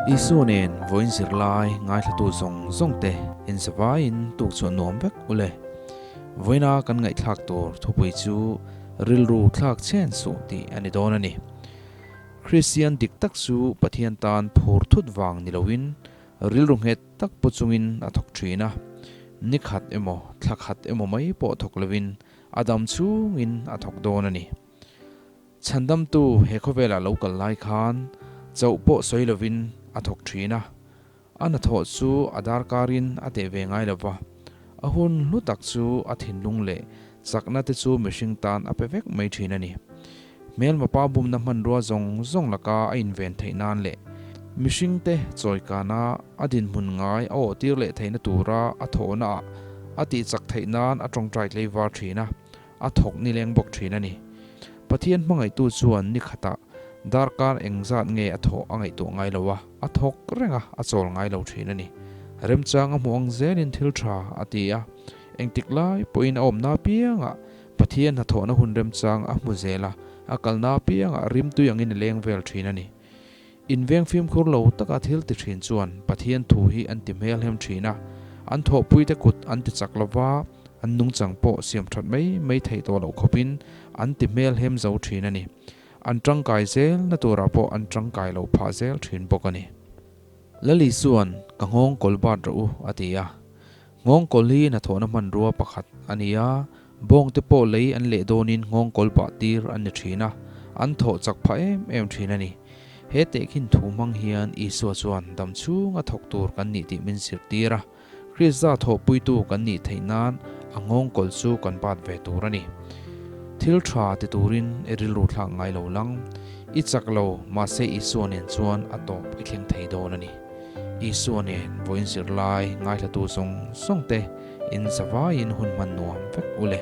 Isua nen vawiin zirlai ngaithlatu zawng zawng te inzavaiin tuk chhuah nuam vek u le. Vawiina kan ngaihthlak tur thupui chu rilru thlak chhen suh tih a ni dawn a ni. Kristian dik tak chu Pathian tan phur thut vang ni loin rilru nghet tak pu chungin a thawk thin a. Ni khat emaw thla khat emaw mai pawh thawk loin a dam chungin a thawk dawn a ni. Chhandamtu he khawvelah lo kal lai khan chauh pawh sawi lovin a thawk thin a. A hnathawh chu a darkarin a teh ve ngai lo va, a hun hlu tak chu a thinlung leh chakna te chu mihring tan a pe vek mai thin a ni. Hmelma pa bumna hmanrua zawng zawng laka a inven theih nan leh mihringte chawikana a dinhmun ngai a awhtir leh theihna tura a thawhnaah a tihchak theih nan a tawngtai tleivar thin a, a thawk nileng bawk thin a ni. Pathian hmangaihtu chuan ni khatah darkar engzat nge a thawh a ngaihtuah ngai lo a, a thawk reng a, a chawl ngai lo thin a ni. Remchang a hmuh ang zelin thil tha a ti a, engtik lai pawhin a awmna apiangah Pathian hnathawhna hun remchang a hmu zel a, a kalna apiangah rimtui angin a leng vel thin a ni. Inveng fimkhur lo taka thil ti thin chuan Pathian thu hi an ti hmelhem thin a, an thawhpuite kut an ti chak lo va, an nungchang pawh siam that mai mai theih tawh loh khawpin an ti hmelhem zo thin a ni. An tangkai zel na turah pawh an tangkai lo phah zel thin bawk a ni. Lali chuan, Ka nghawng kawl bat rawh u, a ti a. Nghawng kawl hi hnathawhna hmanrua pakhat a ni a, bawngte pawh lei an leh dawnin nghawng kawl bah tir an ni thin a, an thawh chak phah em em thin a ni. He tehkhin thu hmang hian Isua chuan dam chhunga thawk tur kan nih tih min zirtir a, Krista thawhpuitu kan nih theih nan a nghawng kawl chu kan bat ve tur a ni. Thil tha ti turin i rilru thlak ngai lo lang. I chak lo, mahse Isua nen chuan a tawp i thleng thei dawn a ni. Isua nen vawiin zirlai ngaithlatu zawng zawng te in zavaiin hun hman nuam vek u le.